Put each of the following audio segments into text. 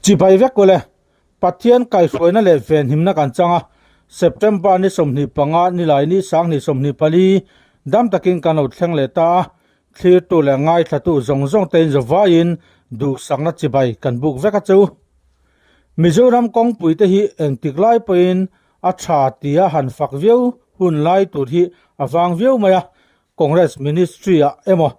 Chibai vek ule, Pathian kaihhruaina leh venhimna kan chang a, September ni 25 nilai ni 2024 dam takin kan lo thleng leh ta a, thlirtu leh ngaithlatu zawng zawng tein zawvaiin duhsakna chibai kan buk vek a chu. Mizoram kawngpui te hi engtik lai pawhin a tha tia han fak viau hun lai tur hi a vang viau mai a, Congress Ministry ah emaw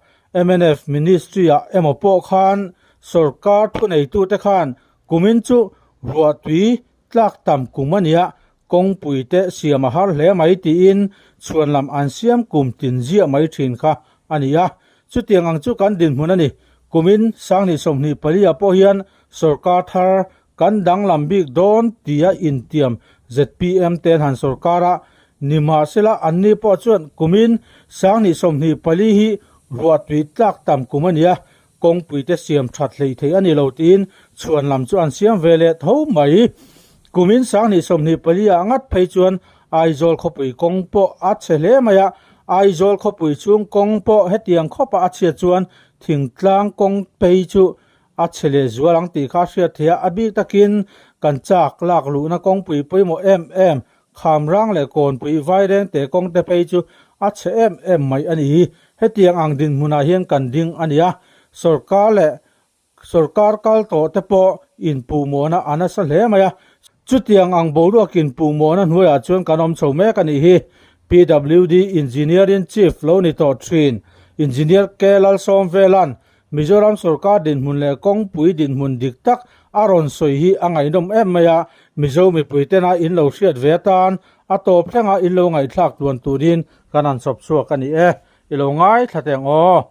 mnf Ministry ah emaw pawh khan sorkar thuneitute khan kumin chu ruahtui tlak tam kum a nia, kawngpui te siam a har hle mai tiin chhuanlam an siam kum tin ziah mai thin kha a ni a. Chutiang ang chu kan dinhmun a ni. Kumin 2024 ah pawh hian sorkar thar kan danglam bik dawn tia intiam zpm ten han sorkar a, nimahsela anni pawh chuan kumin 2024 hi ruahtui tlak tam kum a nia, kawngpui te siam that hlei thei a ni lo tiin chhuan lam chu an siam ve leh tho mai. Kumin 2024 ah ngat phei chuan Aizawl khawpui kawng pawh a chhe hle mai a, Aizawl khawpui chhung kawng pawh hetiang khawpah a chhiat chuan thingtlang kawng phei chu A chhe leh zual ang tih kha a hriat theih a, a bik takin kan chak lak luhna kawngpui pawimawh em em, Khamrang leh Kawnpui Vairengte kawngte phei chu a chhe em em mai a ni hi. Hetiang ang dinhmunah hian kan ding a ni a, sorkar leh sorkar kal tawh te pawh inpuhmawhna a nasa hle mai a, chutiang ang boruak inpuhmawhna hnuaiah chuan kan awm chho mek a nih hi. PWD Engineering Chief lo ni tawh thin Engineer K Lalsawmvela'n Mizoram sorkar dinhmun leh kawngpui dinhmun dik tak a rawn sawi hi a ngaihnawm em mai a, Mizo mipui tena in lo hriat ve atan a tawp thlenga in lo ngaihthlak tluan turin kan han chawp chhuak a ni e. I lo ngaithla teh ang aw.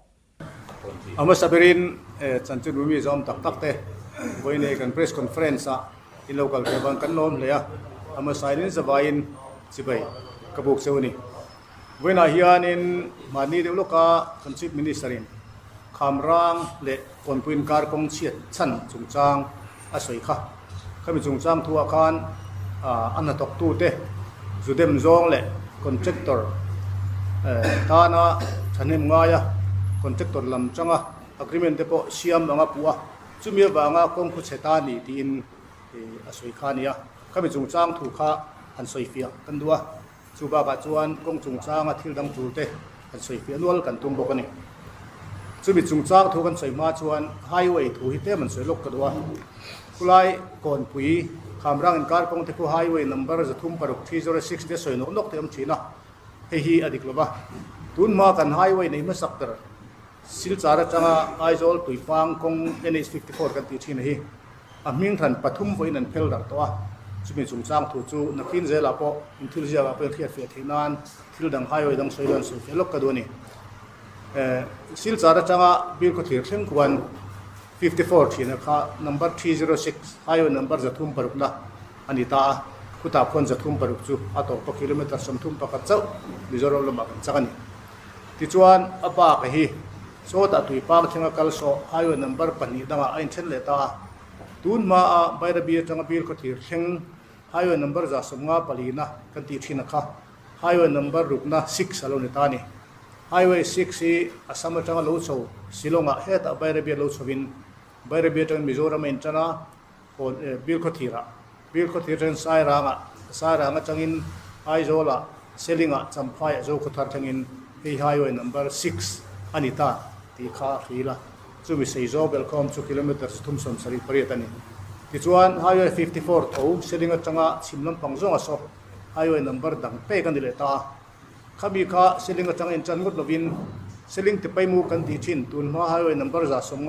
A hmasa berin chanchin rumi zawm tak tak te vawiin kan press conference ah in lo kal ve vang kan lawm hle a, a hmasa in zavaiin chibai ka buk cheu a ni. Vawiinah hianin mahni deuh lawka kan Chief Minister-in Khamrang leh Kawnpui inkar kawng chhiat chhan chungchang a sawi kha. Khami chungchang thuah khan a hnathawktute zudem zawng leh contractor tana thahnem ngaia contractor lam changa agreement te pawh siam anga puh a, chumi avanga kawng khu chhe ta ni tiin a sawi kha a ni a. Khami chungchang thu kha han sawifiah kan duh a. Chu bakah chuan kawng chungchanga thil dang tul te kan sawi fiah nual kan tum bawk a ni. Chumi chungchang thu kan sawi hma chuan highway thu hi tlem an sawi lawk ka duh a. Khulai Kawnpui Khamrang inkar kawng te khu highway number 306 306 te sawi nawk nawk te awm thin a, hei hi a dik lo va. Tun hma kan highway nei hmasak ber Silchar atanga Aizawl Tuipang kawng NH 54 kan tih thin a hi. A hming hran pathum vawiin an phel darh tawh a, chumi chungchang thu chu nakin zelah pawh inthil ziakah pawhin hriatfiah theih nan thil dang highway dang sawi lan sawifiah lawk ka duh a ni. Silchar atanga Bilkhawthlir thleng khuan 54 thina kha number 306 highway number 306 na a ni ta a, khutah khuan 306 chu a tawp a kilometre 31 chauh Mizoram lamah kan chak a ni. Tichuan a bak hi Sawtah tui park thlenga kal sawh highway number pahnih dangah a inthen leh ta a. Tun hmaa Bairabi atanga Bilkhawthlir thleng highway number 54 na kan tih thin a kha highway number rukna six a lo ni ta a ni. Highway six hi Assam atanga lo chho Shillong-ah hetah Bairabi a lo chhovin Bairabi atangin Mizoram a intan a, Bilkhawthlir-ah Bilkhawthlir atangin Sairang-ah Sairang atangin Aizawl-ah Seling-ah Champhai-ah Zokhawthar thlengin hei highway number six a ni ta tih kha a hril a, chumi sei zawng belhkhawm chu kilometre 378 a ni. Tichuan highway 54 tho Seling atanga chhim lampang zawnga saw highway number dang pek a ni leh ta a. Khami kha Seling atanga intan ngawt lovin Seling Tipaimu kan tih thin tunhma highway number 150,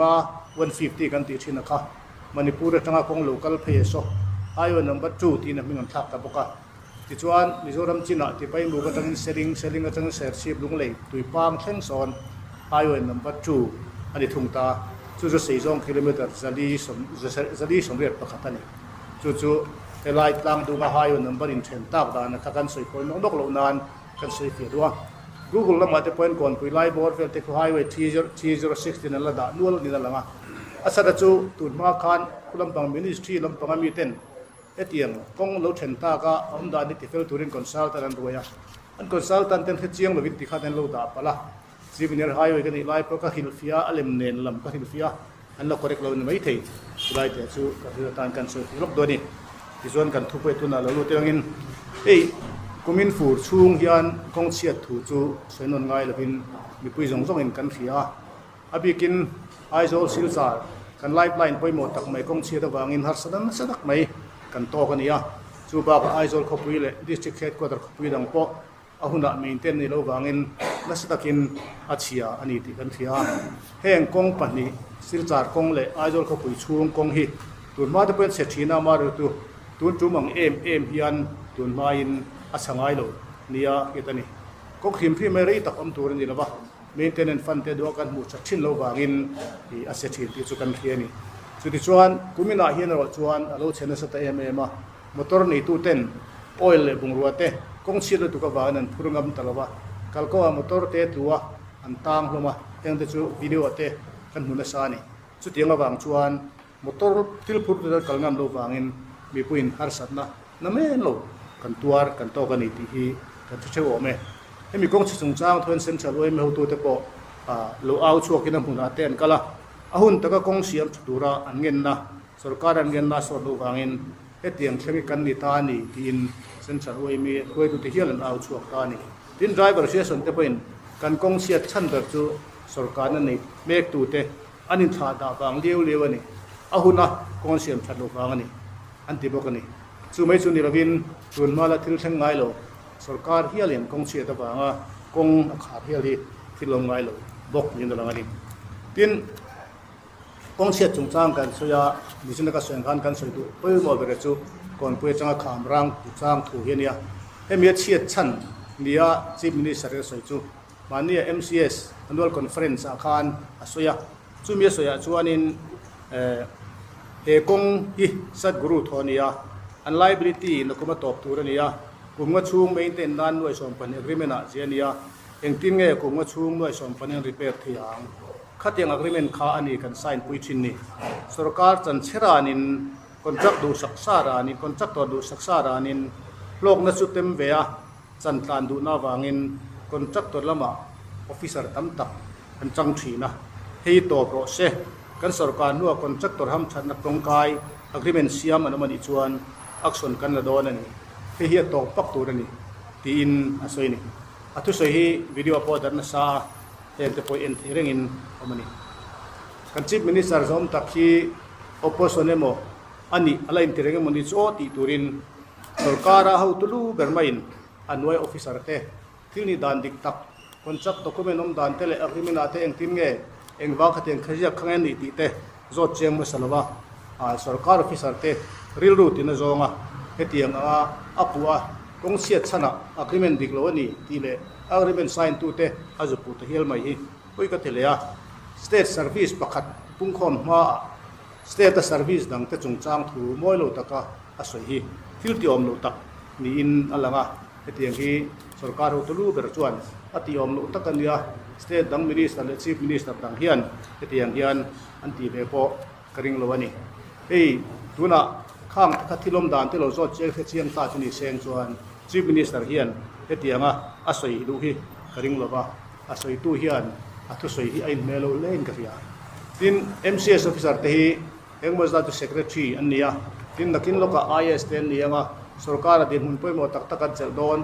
150 kan tih thin a kha Manipur atanga kawng lo kal phei a saw highway number two tiin a hming an thlak ta bawk a. Tichuan Mizoram chinah Tipaimuk atangin Seling, Seling atangin Serchhip Lunglei Tuipang thleng sawn highway number two a ni thung ta. Chu chu Seizawng kilometre 481 a ni. Chu chu helai tlang dunga highway number inthen tak dana kha kan sawi pawh nawk nawk loh nan kan sawi fiah duh a. Google lamah te pawhin Kawnpui lai bawr vel te khu highway 306 tin an la dah nual niin a lang a. A chhata chu tun hma khan khu lampang ministry lampanga miten hetiang kawng lo then tak a awm dan hi tifel turin consultant an ruai a. An consultant ten hrechiang lovin tikhan an lo dah palh a. Chief Engineer highway ka nih lai pawh ka hrilhfiah a, a lem nen lam ka hrilhfiah a. an la correct lo ni maithei. Chulai te chu ka rilru atan kan sawi thei lawk dawn a ni. Tichuan kan thupui tunah lo lut engin hei kumin fur chhung hian kawng chhiat thu chu sawi nawn ngai lovin mipui zawng zawngin kan hria a. A bikin Aizawl Silchar kan lifeline pawimawh tak mai kawng chhiat avangin harsa nasa tak mai kan tawk a ni a. Chu bakah Aizawl khawpui leh District Headquarter khawpui dang pawh a hunah maintain nih loh vangin nasa takin a chhia a ni tih kan hria a. Heng kawng pahnih, Silchar kawng leh Aizawl khawpui chhung kawng hi tun hma te pawhin chhe thin a, amaherawhchu tun tum ang em em hian tun hmain a chha ngai lo nia hriat a ni. Kawng hrim hrim mai rei tak awm tur a ni lo va, maintenance fund te duah kan hmuh that thin loh vangin a chhe thin tih chu kan hria a ni. Chutichuan kuminah hian erawh chuan a lo chhe nasa ta em em a. Motor neituten oil leh bungrua te kawng chhiat lutuk avangin an phur ngam ta lo va, kalkawngah motor te tlu a, an tang hlawm a, heng te chu video ah te kan hmu nasa a ni. Chutiang avang chuan motor thil phur te kal ngam lo vangin mipuiin harsatna na men lo kan tuar kan tawk a ni tih hi kan hre theuh awm e. Hemi kawng chhe chungchang thuan Central yma hotute pawh lo au chhuakin a hmunah te an kal a, a hun taka kawng siam tha tura an ngenna Sorkar an ngenna sawt loh vangin hetiang thleng hi kan ni ta a ni tiin Central yma hruaitute hial an au chhuak ta a ni. Tin, driver association te pawhin kan kawng chhiat chhan ber chu sorkarna nei mektute an inthlah dah vang liau liau a ni. A huna kawng an siam that loh vang a ni an ti bawk a ni. Chu mai chu ni lovin tun hma la thil thleng ngai lo sorkar hialin kawng chhiat avanga kawng a khar hial hi thil awm ngai lo bawk niin a lang a ni. Tin, Kawng chhiat chungchang kan sawi a, Mizina ka sawi ang khan kan sawi duh pawimawh ber chu Kawnpui atanga kham rang chungchang thu hi a nia. Hemi a chhiat chhan nia Chief Minister in a sawi chu mahnia MCS Annual Conference ah khan a sawi a. Chumi a sawiah chuanin he kawng hi Sadguru thaw a ni a, an liability in a kum a tawp tur a ni a, kum nga chhung maintain nan nuai 12 agreement ah zia a ni a, engtin nge kum nga chhung nuai 12 an repair thei ang? Khatiang agreement kha a ni kan sign pui thin ni. Sorkar chanchhe ranin, contract duhsak sa ranin, contractor duhsak sa ranin hlawkna chu tem ve a, chan tlan duhna avangin contractor lamah officer tam tak an chang thin a. Hei tawp rawh se, kan sorkar hnua contractor hamthatna tawngkai agreement siam an awm a nih chuan action kan la dawn a ni. Hei hi a tawp vak tur a ni, tiin a sawi a ni. A thusawi hi video pawh a darh nasa a. Heng te pawh en thei rengin awm a ni. Kan Chief Minister zawm tak hi opposition emaw a nih a la inti reng emaw ni chu aw tih turin sorkara hotu lu ber maiin a hnuai officer te thil nih dan dik tak, contract document awm dan te leh agreement ah te engtin nge engvang khatiang khaziak kha nge nih tih te zawt chiang hmasa lova sorkar officer te rilru tina zawnga hetiang anga a puh a kawng chhiat chhanah agreement dik lo a ni tih leh agreement sign tute a zu puh ta hial mai hi pawi ka ti leh a. State service pakhat pungkhawm hmaah state a service dang te chungchang thu mawi lo taka a sawi hi thil tiawm loh tak niin a lang a. Hetiang hi sorkar hotu lu ber chuan a tih awm loh tak a nia, state dang minister leh chief minister dang hian hetiang hian an tih ve pawh ka ring lo a ni. Hei tunah khang kha thil awm dan te lo zawt chiang hre chiang ta chu ni seng chuan chief minister hian hetianga a sawi duh hi ka ring lo va, a sawitu hian a thusawi hi a inhmeh lo hle in ka hria. Tin, MCS officer te hi Engmaw zat chu Secretary an ni a, tin nakin lawkah IAS te an ni ang a, sorkara dinhmun pawimawh tak tak an chelh dawn.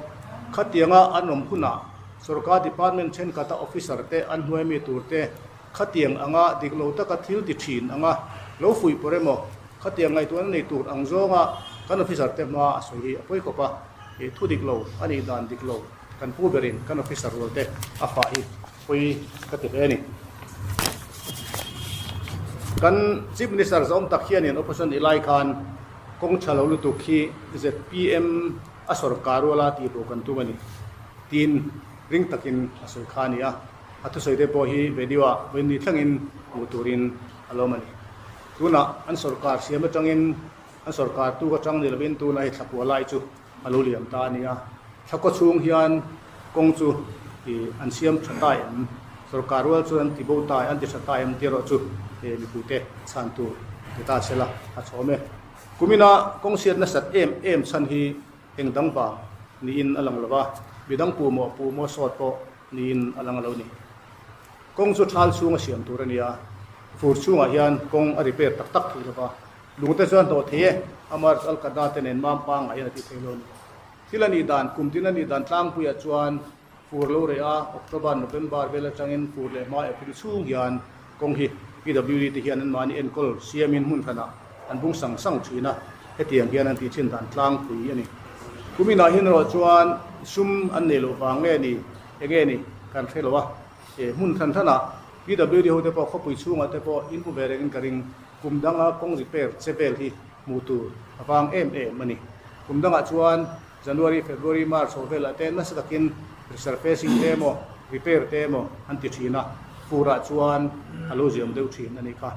Khatianga an awm hunah sorkar department thenkhat a officer te an hnuai mi tur te khatiang anga dik lo taka thil ti thin anga lo fuih pawr emaw khatiang ngaihtuahna nei tur ang zawnga kan officer te hma a sawi hi a pawi khawp a, ih thu dik lo a nih dan dik lo kan pu berin kan officer rual te a fah hi Pui ka ti hle a ni. Kan Chief Minister zawm tak hianin Opposition nih lai khan kawng tha lo lutuk hi zpm a sawrkar ruala tih bo kan tum a ni tiin ring takin a sawi kha a ni a. A thusawi te pawh hi video ah vawiin thlengin hmuh turin a lawm a ni. Tunah an sawrkar siam atangin an sawrkar tuk atang ni lovin tunah hei thlakua lai chu a lo liam ta a ni a, thla kaw chhung hian kawng chu ih an siam tha ta em, sorkar rual chuan an ti bo ta an ti tha ta em tih erawh chu ih mipuite chhan tur ti ta se la a chhawm e. Kumina kawng siat nasat em em chhan hi eng dang vang niin a lang lo va, midang pu maw pu maw sawt pawh niin a lang lo ni. Kawng chu thal chhunga siam tur a ni a, Fur chhungah hian kawng a repair tak tak thei lova, lungte chuan hnawh thei e, amar chu alkada te nen mam pangngai hian a ti thei lo a ni. Thil a nih dan, kum tin a nih dan tlangpuiah chuan fur lo reh a, October, November vel atangin fur leh hma April chhung hian kawng hi PWD te hian anmahni enkawl siamin hmun hranah an bung sang sang thin a, hetiang hian an tih thin dan tlangpui a ni. Kuminah hian erawh chuan sum an nei loh vang nge ni, enge ni kan hre lo a, hmun hran hranah PWD ho te pawh khawpui chhungah te pawh in hmu ve rengin ka ring, kum danga kawng repair che vel hi hmuh tur a vang em em a ni. Kum dangah chuan January, February, March ho velah te nasa takin resurfacing te emaw, repair te emaw an ti thin a, furah chuan a lo ziam deuh thin a nih kha.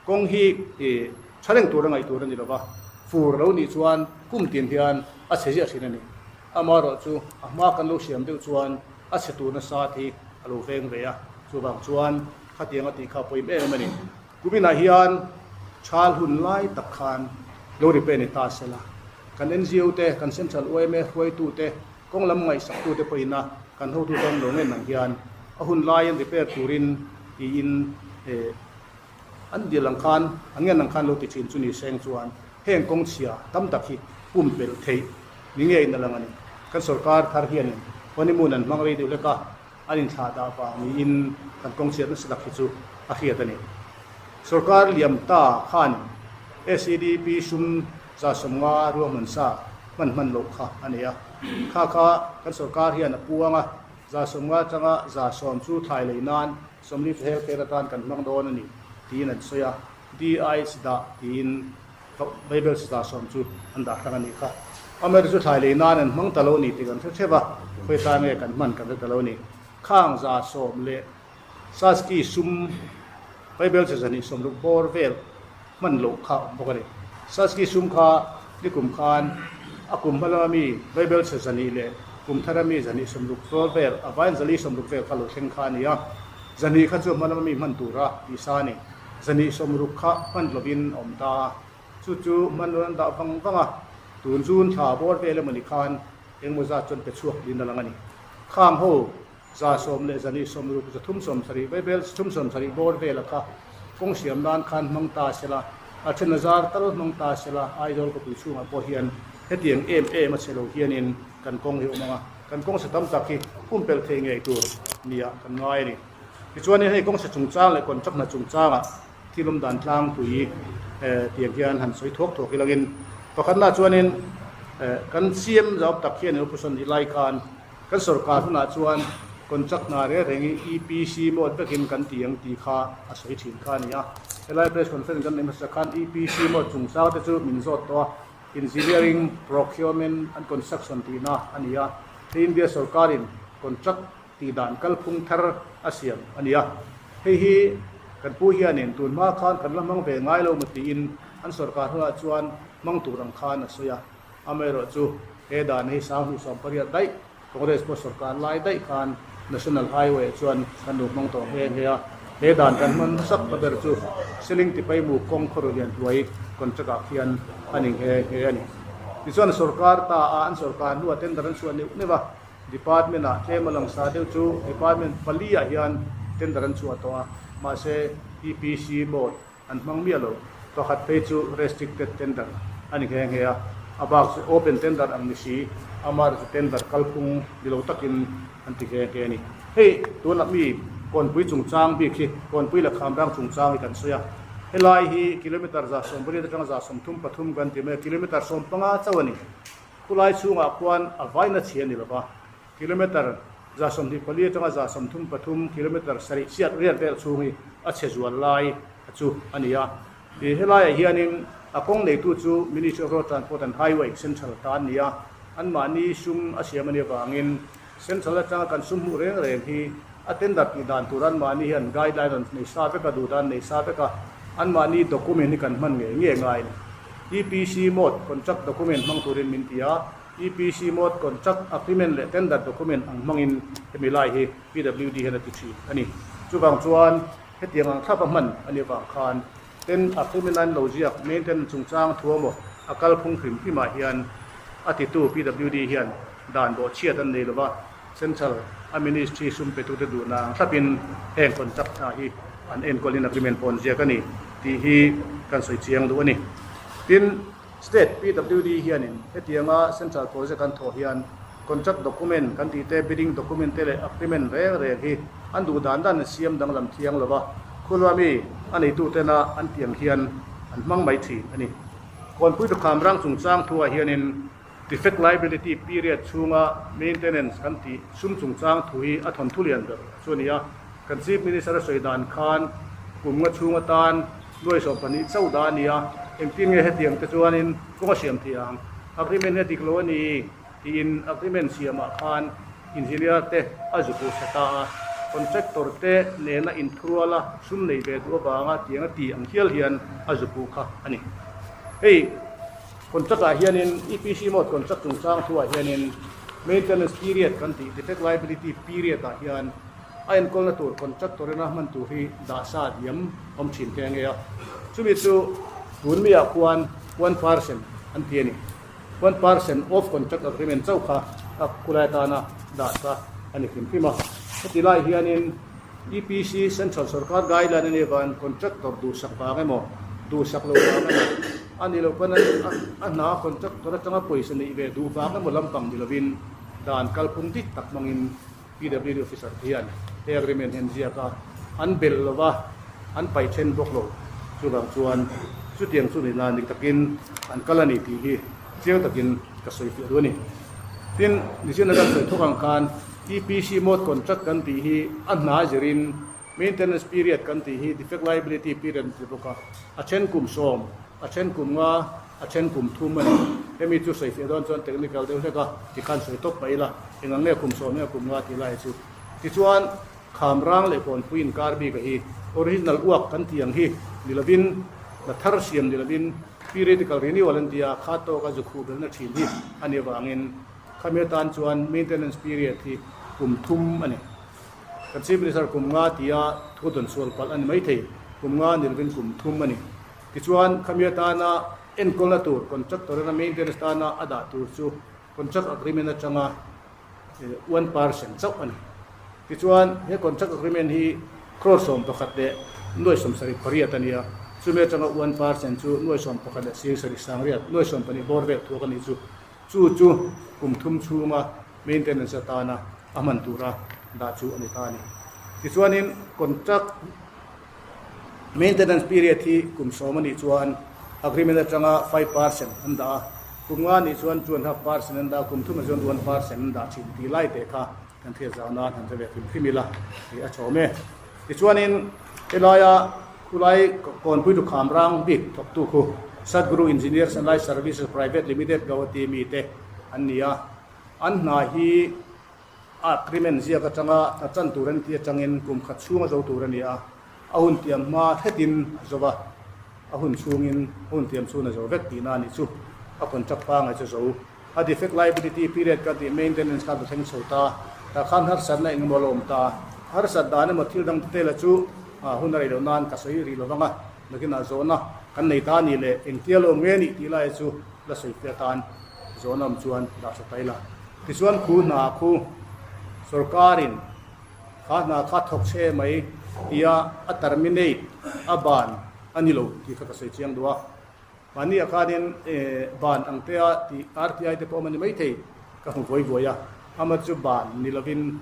Kawng hi tha reng tur a ngaih tur a ni lova, fur lo nih chuan kum tin hian a chhe ziah thin a ni. Amaherawhchu a hma kan lo siam deuh chuan a chhe tur nasa hi a lo veng ve a, chuvang chuan khatiang a tih kha a pawim em em a ni. Kuminah hian thal hun lai tak khan lo repair ni ta sela, kan NGO te, kan Central yma hruaitu te, kawng lam ngaihsaktu te pawhin a kan hotu te an lo ngen ang hian a hun laiin repair turin tiin an dil ang khan, an ngen ang khan lo ti thin chu ni seng chuan heng kawng chhia tam tak hi pumpelh theih ni ngeiin a lang a ni. Kan sorkar thar hianin honeymoon an hmang rei deuh hlek a, an inthlah dah vang niin kan kawng chhiat nasa tak hi chu a hriat a ni. Sorkar liam ta khan SEDP sum 150 ruahman sa hman hman loh kha a nei a. Kha kha kan sorkar hian a puang a, 150 atanga 100 chu thlai lei nan 40 chu healthcare atan kan hmang dawn a ni tiin an sawi a, DIs dah tiin Bible 100 chu an dah hrang a nih kha. Amaherawhchu chu thlai lei nan an hmang ta lo a ni tih kan hre hrep a, khawi tan nge kan hman kan hre ta lo a ni. Khang 100 leh Saski sum Bible 260 bawr vel hman loh kha awm bawk a ni. Saski sum kha nikum khan a kum hma lama mi Bible 200 leh kum thara mi 260 bawr vel a vain 460 vel kha lo thleng kha a ni a. 200 kha chu a hma lama mi hman tura tih sa a ni. 260 kha hman lovin a awm ta a, chu chu hmanraw an dah vang vang a, tun June thla bawr vel emawni khan engmaw zat chuan pe chhuak din a lang a ni. Khang ho 100 leh 260 370 Bible 370 bawr vela kha kawng siam nan khan hmang ta sela, a then a zar tal hmang ta sela, Aizawl khawpui chhungah pawh hian hetiang em em a chhe lo hianin kan kawng hi a awm ang a, kan kawng sa tam tak hi pumpelh thei ngei tur nia kan ngai a ni. Tichuanin hei kawngsa chungchang leh contract hna chungchangah thil awm dan tlangpui tiang hian han sawi thuak thuak ilangin pakhatna chuanin kan CM zau tak hian opposition nih lai khan kan sorkar hunah chuan contract hna reng reng hi EPC mode vekin kan ti ang tih kha a sawi thin kha a ni a. Helai press conference kan neih hmasa khan EPC mode chungchang te chu min zawt tawh a, Engineering, Procurement and Construction tihna a ni a, hei India sorkarin contract tih dan kalphung thar a siam a ni a. Hei hi kan pu hianin tun hma khan kan la hmang ve ngai lo maw tiin an sorkar hunah chuan hmang tur ang khan a sawi a. Amaherawhchu he dan hi 2018 daih Congress pawh sorkar lai daih khan National Highway ah chuan kan lo hmang tawh nghe nghe a. He dan kan hman hmasak ta ber chu Seling Tipaimuk kawng khawru lian hnuai contract ah khian a ni nghe nghe a ni. Tichuan sorkar ta a an sorkar hnuah tender an chhuah neuh neuh a. Department ah tlem a langsa deuh chu Department pali ah hian tender an chhuah tawh a, mahse EPC mode an hmang miah lo. Pakhat phei chu restricted tender a ni nghe nghe a, a bak chu open tender ang ni si, amah chu tender kalphung ni lo takin an ti nghe nghe a ni. Hei tunah mi Kawnpui chungchang bik hi Kawnpui leh Khamrang chungchang hi kan sawi a, helai hi kilometre 180 atanga 133 kan ti mai a, kilometre 15 chauh a ni. Khulai chhungah khuan a vaina chhi a ni lova, kilometre 24 atanga 33 kilometre sarih chiat riat vel chhung hi a chhe zual lai a chu a ni a. Ih helaiah hianin a kawng neitu chu Ministry of Road Transport and Highway, Central ta an ni a, anmahni sum a siam a nih avangin Central atanga kan sum hmuh reng reng hi a tender tih dan tur anmahni hian guideline rawn nei sa vek a, duh dan nei sa vek a, anmahni document hi kan hman ngei ngei ngai a ni. EPC mode contract document hmang turin min ti a, EPC mode contract agreement leh tender document ang hmangin hemi lai hi PWD hian a ti thin a ni. Chuvang chuan hetiang ang thlap a hman a nih avang khan ten agreement an lo ziak maintenance chungchang thuamaw a kalphung hrim hrimah hian a titu PWD hian dan bawhchhiat an nei lova, Central a Ministry sum petute duhna ang thlapin heng contract hna hi an enkawlin agreement pawh an ziak a ni tih hi kan sawi chiang duh a ni. Tin, State PWD hianin hetianga Central Project an thawh hian contract document kan tih te, bidding document te leh agreement reng reng hi an duh dan dan an siam danglam thiang lo va, khulua mi a neitutena an tih ang hian an hmang mai thin a ni. Kawnpui Dukham rang chungchang thuah hianin Defect liability period chhunga maintenance kan tih sum chungchang thu hi a thawnthu lian ber chu a ni a. Kan Chief Minister a sawi dan khan kum nga chhung atan nuai 12 chauh dah a ni a, engtin nge hetiang te chuanin kawng a siam thei ang? Agreement hi a dik lo a ni tiin agreement siamah khan engineer te a zupu chhe ta a, contractor te nena inthuruala sum nei ve duh avanga tiang a ti ang hial hian a zupu kha a ni. Hei. Contract ah hianin EPC mode contract chungchang thuah hianin maintenance period kan tih defect liability period ah hian a enkawlna tur contractor ina hman tur hi dah sa diam awm thin te ange a. Chumi chu tun mi ah khuan 1% an ti a ni. 1% of contract agreement chauh kha a khulai atana dah sa a ni hrim hrim a. Heti lai hianin EPC Central Sorkar guideline a nih avangin contractor duhsak vang emaw duhsak lo vang emaw a nih loh pawn a hna contractor atanga pawisa neih ve duh vang emaw lampang ni lovin dan kalphung dik tak hmangin PWD officer te hian he agreement hi an ziak a, an belh lo va, an paih then bawk lo. Chuvang chuan chutiang chu nihna dik takin an kal a ni tih hi chiang takin ka sawi fiah duh a ni. Tin, Nichina kan sawi thawk ang khan EPC mode contract kan tih hi a hna zirin Maintenance period kan tih hi defect liability period an ti bawk a, a then kum 10, a then kum 5, a then kum 3 a ni. Hemi chu sawi fiah dawn chuan technical deuh hlek a, tikhan sawi tawp mai ila, eng ang nge kum 10 nge kum 5 tih lai chu. Tichuan, kham rang leh kawnpui inkar bik a hi original uak kan tih ang hi ni lovin, la thar siam ni lovin periodical renewal an ti a, kha tawka zu khuh belhna thin hi a nih avangin khami atan chuan maintenance period hi kum 3 a ni. Kan Chief Minister kum 5 tia thu dawn sual palh a ni maithei, kum 5 ni lovin kum 3 a ni. Tichuan, khami atana enkawlna tur contractor ina maintenance tana a dah tur chu contract agreement atanga 1% chauh a ni. Tichuan, he contract agreement hi crore 11 leh nuai 78 a ni a, chumi atanga 1% chu nuai 11 leh sing sarih sang riat nuai 12 bawr vel thuak a nih chu. Chu chu kum 3 chhunga maintenance atana a hman tura dah chu a ni ta a ni. Tichuanin contract maintenance period hi kum 10 a nih chuan agreement atanga 5% an dah a, kum 5 nih chuan 2.5% an dah a, kum 3 ah chuan 1% an dah thin tih lai te kha kan hriat zau nan han hre ve hrim hrim ila tih a chhawm e. Tichuanin helaia khulai kawnpui lukham rang bik thawktu khu Sadguru Engineers and Light Services Private Limited Guwahati mi te an ni a. An hna hi a agreement ziak atanga hna chan tur an tih atangin kum khat chhunga zo tur a ni a, a hun tiam hma hletin a zo va, a hun chhungin a hun tiam chhun a zo vek tihna a nih chu. A contract pangai chu zo. A defect liability period kan tih maintenance khan a thleng chho ta, tah khan harsatna eng emaw a la awm ta. Harsat dan emaw thil dang te la chu hun a rei loh nan ka sawi rih lo vang a, nakinah zawhna kan nei ta a nih leh engtia la awm nge nih tih lai chu la sawi fiah atan zawhna awm chuan dah tha ta ila. Tichuan khu hna khu sorkarin kha hna kha thawk chhe mai tia a terminate a ban a ni lo tih kha ka sawi chiang duh a. Mahni ah khanin ban ang te a tih RTI te pawh awm a ni maithei ka hmu vuai vuai a, ama chu ban ni lovin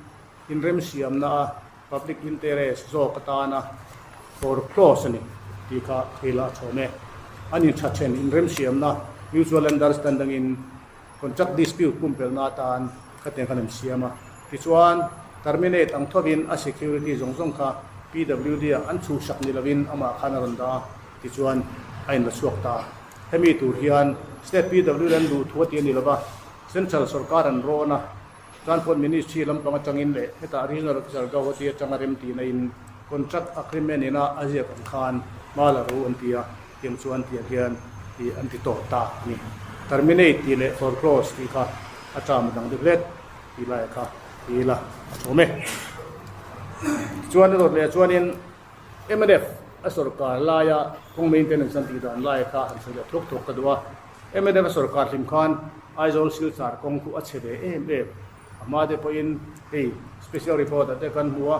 inremsiamna a public interest zawk atana foreclose a ni tih kha thil a chhawm e. An inthathen inremsiamna mutual understanding in contract dispute pumpelhna atan khatiang khan an siam a. Tichuan terminate ang thovin a security zawng zawng kha PWD ah an chhuhsak ni lovin amah khan a rawn dah a. Tichuan a inla chhuak ta. Hemi tur hian State PWD an luh thu a ti a ni lova, Central sorkar an rawn a, Transport Ministry lampang atangin leh hetah Regional Officer Guwahati atanga remtihna in Contract Agreement ina a ziak ang khan hma la ro an ti a, tiang chuan tiang hian tih an ti tawh ta a ni. Terminate tih leh foreclose tih kha a term a dang deuh hlek tih lai kha ti ila a thawm e. Tichuan a dawt leh chuanin mnf a sorkar laia kawng maintenance an tih dan lai kha han sawi leh thawk thawk ka duh a. Mnf a sorkar hlim khan Aizawl Silchar kawng khu a chhe ve em em. A hma te pawhin hei special report ah te kan hmu a,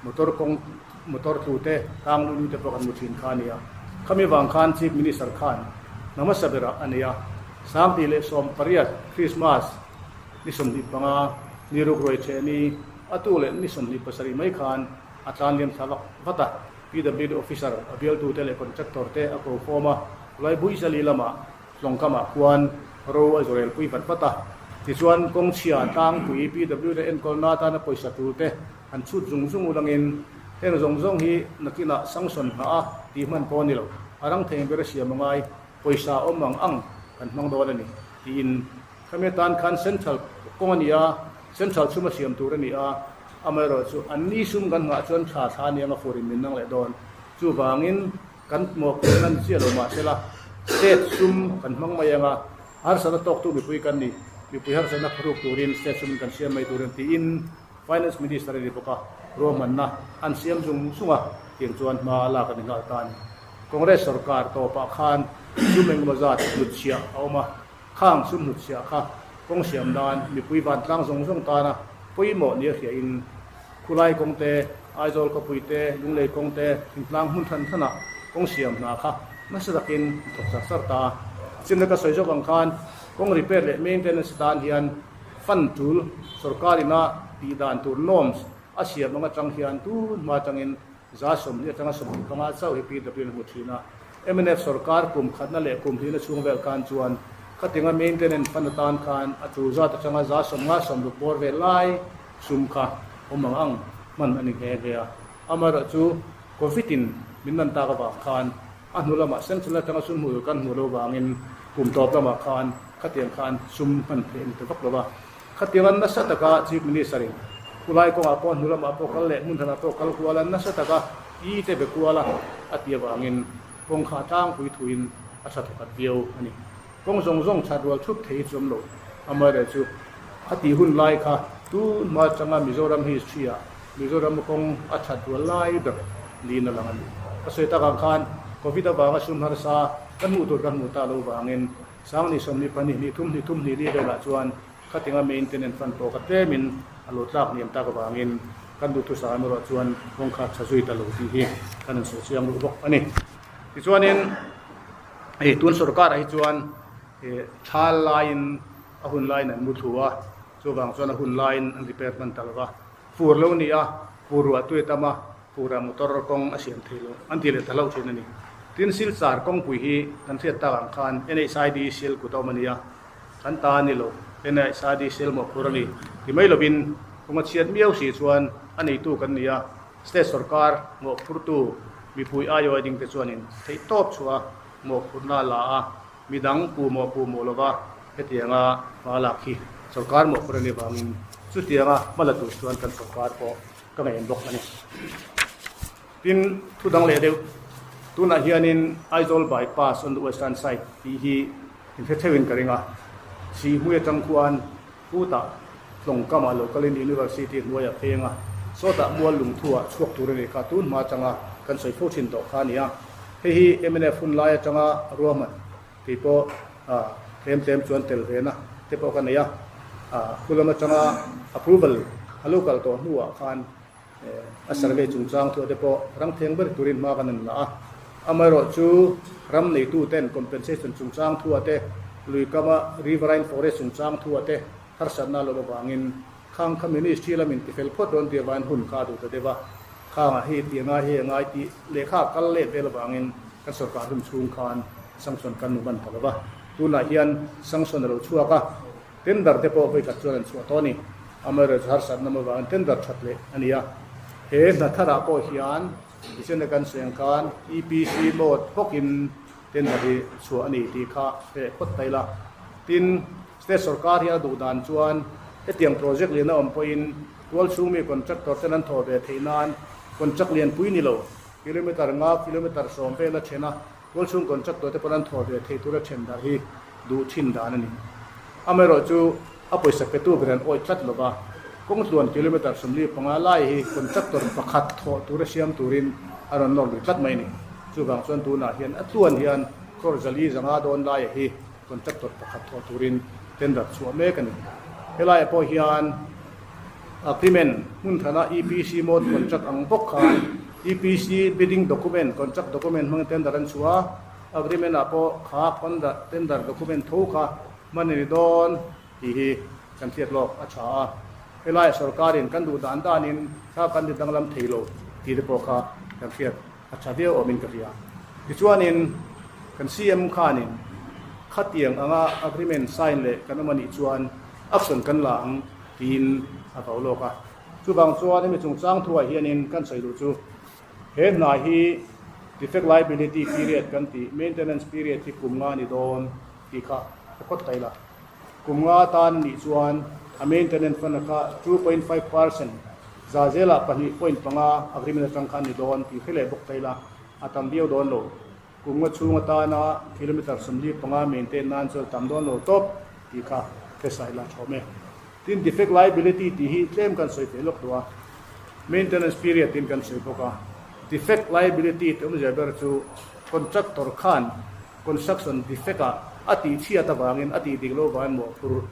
motor kawng motor tlu te, tang lu lu te pawh kan hmu thin kha a ni a. Khami vang khan Chief Minister khan hna hmasa berah a nei a, 2018 Christmas ni 25 ni ruk ruai theh ni a tu leh ni 27 mai khan a tlan liam thla vak vat a. PWD officer a bialtute leh contractor te a ko khawm a, Laibuizali lamah Tlawngkamah khuan ro a zawrel pui vat vat a, tichuan kawngchhia tlangpui PWD enkawlna atana pawisa tur te an chhut zung zung ulangin heng zawng zawng hi nakinah sanction hna a tih hman pawh a ni lo, a rang thei ber a siam angai pawisa awm ang ang kan hmang dawn a ni tiin khami atan khan central kawng a ni a, central chhum a siam tur a ni a, amaherawhchu an ni sum kan nghah chuan tha thla a ni ang a furin min nang leh dawn, chuvangin. Kan mawhphurh nan chiah lo mahsela state sum kan hmang mai ang a, harsatna tawktu mipui kan ni, mipui harsatna pharuk turin state sum kan siam mai tur em tiin Finance Minister a ni bawk a, ruahmanna an siam zung zung a, tiang chuan hma a lak a ni nghal ta a ni. Congress sorkar tawpah khan sum engemaw zat hnutchhiah a awm a, khang sum hnutchhiah kha kawng siam nan mipui vantlang zawng zawng tana pawimawh nia hriain Khulai kawng te, Aizawl khawpui te, Lunglei kawng te, thingtlang hmun hran hranah kawng siam hna kha nasa takin an thawk char char ta. Chimna ka sawi zawk ang khan kawng repair leh maintenance atan hian fund tul sorkar ina tih dan tur norms a siam ang atang hian tun hma atangin 20% atanga 25 chauh hi PW an hmu thin a. Mnf sorkar kum khatna leh kum hlihna chhung vel khan chuan khatinga maintenance fund atan khan a tul zat atanga 50 60 bawr vel lai Sum kha awm ang ang hman a ni nghe nghe a, amaherawhchu Covid in min nan tak avang khan a hnu lamah Central atanga sum hmuh tur kan hmuh loh vangin kum tawp lamah khan khatiang khan sum hman theih a ni ta vak lo va. Khatianga nasa taka Chief Minister in khulai kawngah pawh hnu lamah pawh kal leh hmun hranah pawh kal kual a, nasa taka i te be kual a a tih avangin kawng kha a tlangpui thuin a tha thawkhat viau a ni. Kawng zawng zawng that rual thup thei hi chu awm lo, amaherawhchu a tih hun lai kha tun hma atanga Mizoram history ah Mizoram kawng a that rual lai ber niin a lang a ni. Ka sawi tak ang khan Covid avanga sum harsa kan hmuh tur kan hmuh ta lo vangin Sangni 22 ni thum ni thum ni li velah chuan khatinga maintenance fund pawh kha tlemin a lo tlak hniam tak avangin kan duhthusam erawh chuan kawng kha tha zui ta lo tih hi kan insawi chiang duh bawk a ni. Tichuanin hei tun sorkar ah hi chuan thal laiin a hun laiin an mu thlu a, chuvang chuan a hun laiin an repair hman ta lo va, fur lo ni a, fur ruah tui a tam a, furah motor kawng a siam thei lo an ti leh ta hlauh thin a ni. Tin, Silchar kawngpui hi kan hriat tak ang khan NHID sil kut a awm a ni a, kan ta a ni lo, NHID sil mawhphur a ni ti mai lovin kawng a chhiat miau si chuan a neitu kan ni a, State sorkar mawhphurtu mipui aiawh ding te chuanin theihtawp chhuah mawhphurhna a la a, midang pu mawh pu mawh lova hetianga hma lak hi sorkar mawhphurh a nih vangin chutianga hma la tur chuan kan sorkar pawh ka ngaihn bawk a ni. Tin, thu dang leh deuh, tunah hianin Aizawl bypass on the western side tih hi inhre theuhin ka ring a, Sihhmui atang khuan Putah Tlawngkamah local in University hnuaiah phei anga sawtah mual lungthu ah chhuak tur a nih kha tun hma atanga kan sawi fo thin tawh kha a ni a. Hei hi mnf hun lai atanga ruahman tih pawh tlem tlem chuan tel ve na te pawh ka nei a. Khu lam atanga approval a lo kal tawh hnuah khan A survey chungchang thuah te pawh ram theng ber turin hma kan han la a. Amaherawhchu ram neituten compensation chungchang thuah te, lui kama riverine forest chungchang thuah te harsatna a lo avangin khang kha ministry lamin tifel phawt rawn tih avangin hun kha a duh ta deuh a. Khangah hei tih a ngai, hei a ngai tih lehkha a kal let vel avangin kan sorkar hun chhung khan sanction kan hmu hman ta lo va. Tunah hian sanction a lo chhuak a. Tender te pawh vawikhat chuan an chhuah tawh a ni. Amaherawhchu harsatna awm avangin tender that leh a ni a. He hna tharah pawh hian Tichenna kan sawi ang khan EPC mode bawkin tender hi chhuah a ni tih kha hreh phawt ta ila. Tin, State sorkar hi a duh dan chuan hetiang project lian a awm pawhin tualchhung mi contractor ten an thawh ve theih nan contract lianpui ni lo kilometre nga kilometre 10 vel a then a, Tualchhung contractor te pawn an thawh ve thei tura then dar hi duh thin dan a ni. Amaherawhchu a pawisa petu ber an awih tlat lova, kawng tluan kilometre 45 lai hi contractor pakhat thawh tura siam turin a rawn nawr lui tlat mai a ni. Chuvang chuan tunah hian a tluan hian crore 400 dawn laia hi contractor pakhat thawh turin tender chhuah mek a ni. Helaiah pawh hian. Agreement hmun thana EPC mode contract ang bawk khan EPC bidding document, contract document hmangin tender an chhuah a, agreement ah pawh kha tender document tho kha hman a ni dawn tih hi kan hriat lawk a tha a. Helaiah sorkarin kan duh dan danin thla kan ti danglam thei lo tih te pawh kha kan hriat a tha viau awmin ka hria. Tichuanin kan CM khanin khatiang anga agreement sign leh kan awm a nih chuan action kan la ang tiin a vau lawk a. Chuvang chuan hemi chungchang thuah hianin kan sawi duh chu he hna hi defect liability period kan tih maintenance period hi kum nga ni dawn tih kha ka phawt ta ila. Kum nga tan nih chuan a maintenance fund kha 2.5% za zelah 2.5 agreement atang khan ni dawn tih hre leh bawk ta ila a tam viau dawn lo. Kum nga chhung atana kilometre 45 maintain nan chuan tam dawn lo tawp tih kha hre sai la thawm e. Tin defect liability tih hi tlem kan sawi thei lawk duh a, maintenance period tin kan sawi bawk a. Defect liability tih awmzia ber chu contractor khan construction defect ah a tih chhiat avangin a tih dik lo vangin mawhphur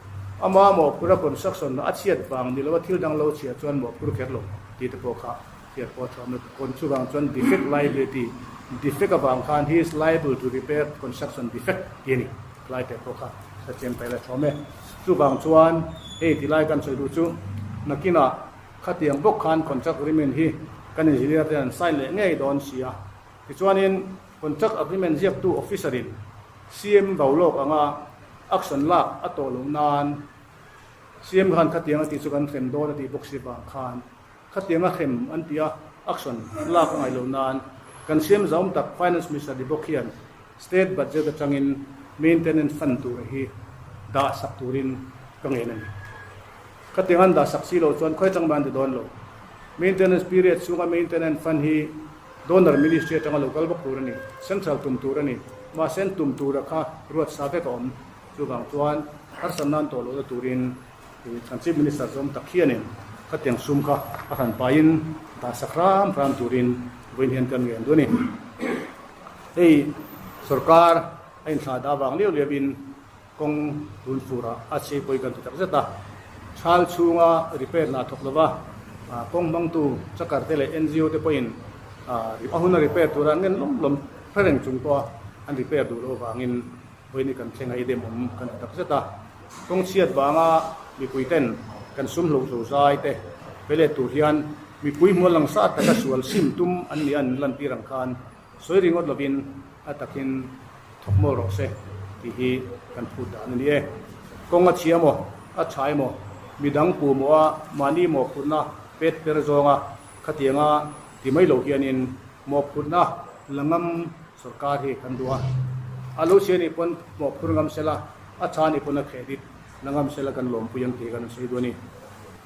ama mawhphur a construction a chhiat vang ni lo a thil dang lo chhiah chuan mawhphur kher lo tih te pawh kha hriat pawh a thuam lutuk. Kawn chuvang chuan defect liability defect avang khan he is liable to repair construction defect tih a ni tlai te pawh kha hrethiam ta ila thuam e. Chuvang chuan hei ti lai kan sawi duh chu nakinah khatiang bawk khan contract agreement hi kan engineer te an sign leh ngei dawn si a tichuanin Contract agreement ziaktu officer-in CM vau lawk anga action lak a tawh loh nan CM khan khatiang a tih chu kan hrem dawn a tih bawk si vang khan khatiang a hrem an tih a action lak a ngaih loh nan kan CM zaum tak Finance Minister ni bawk hian State budget atangin maintenance fund tur hi dah sak turin ka ngen a ni. Khatiang an dah sak si loh chuan khawi atang mai an ti dawn lo. Maintenance period chhunga maintenance fund hi Donor Ministry atanga lo kal bawk tur a ni. Central tum tur a ni. Mahse an tum tura kha ruat sa vek a awm. Chuvang chuan harsat nan tawh lohna turin kan Chief Minister zawm tak hianin khatiang sum kha a hran pahin dah sak hram hram turin vawiin hian kan ngen duh a ni. Hei sorkar a inthlah dah avang liau liauin kawng tun furah a chei pawi kan ti tak zet a. Thal chhunga repair hna thawk lova kawng hmangtu chakar te leh NGO te pawhin a huna repair tura an ngen lawm lawm hre reng chung pawha an repair duh loh avangin vawiin hi kan thleng a idem awm kan ti tak zet a. Kawng chhiat vanga mipui ten kan sum hlo zo zai te pe let tur hian mipui hmual lang sa taka sual sim tum an nih an lantir ang khan Sawi ringawt lovin a takin thawk mawl rawh se tih hi kan phut dan a ni e. Kawng a chhia maw, a tha emaw, midang pu maw a mahni mawhphurhna pet per zawnga khatianga ti mai lo hianin mawhphurhna la ngam sorkar hi kan duh a. A lo chhia nih pawn mawhphur ngam sela, a tha nih pawn a credit la ngam sela kan lawmpui ang tih kan sawi duh a ni.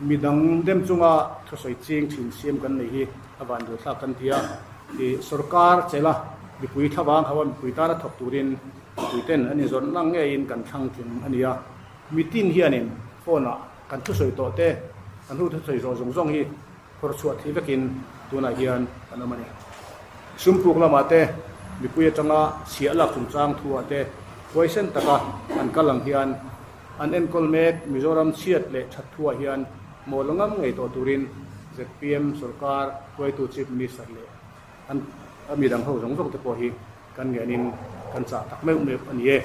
Midang dem chunga thusawi ching thin siam kan nei hi a van duhthlak kan ti a. I sorkar chela mipui thlavang ho a mipui tana thawk turin mipui ten an inzawrh nang ngeiin kan thlang tling a ni a. Mitin hianin phone ah kan thusawi tawh te, kan hu thusawi zawh zawng zawng hi phawrh chhuah thei vekin tunah hian kan awm a ni. Sumpuk lamah te mipui atanga chhiah lak chungchang thu ah te huaisen taka an kal ang hian an enkawl mek Mizoram chhiat leh that thu ah hian mawl ngam ngei tawh turin zpm sorkar hruaitu Chief Minister leh an a midang ho zawng zawng te pawh hi kan ngenin kan chah tak meuh meuh a ni e.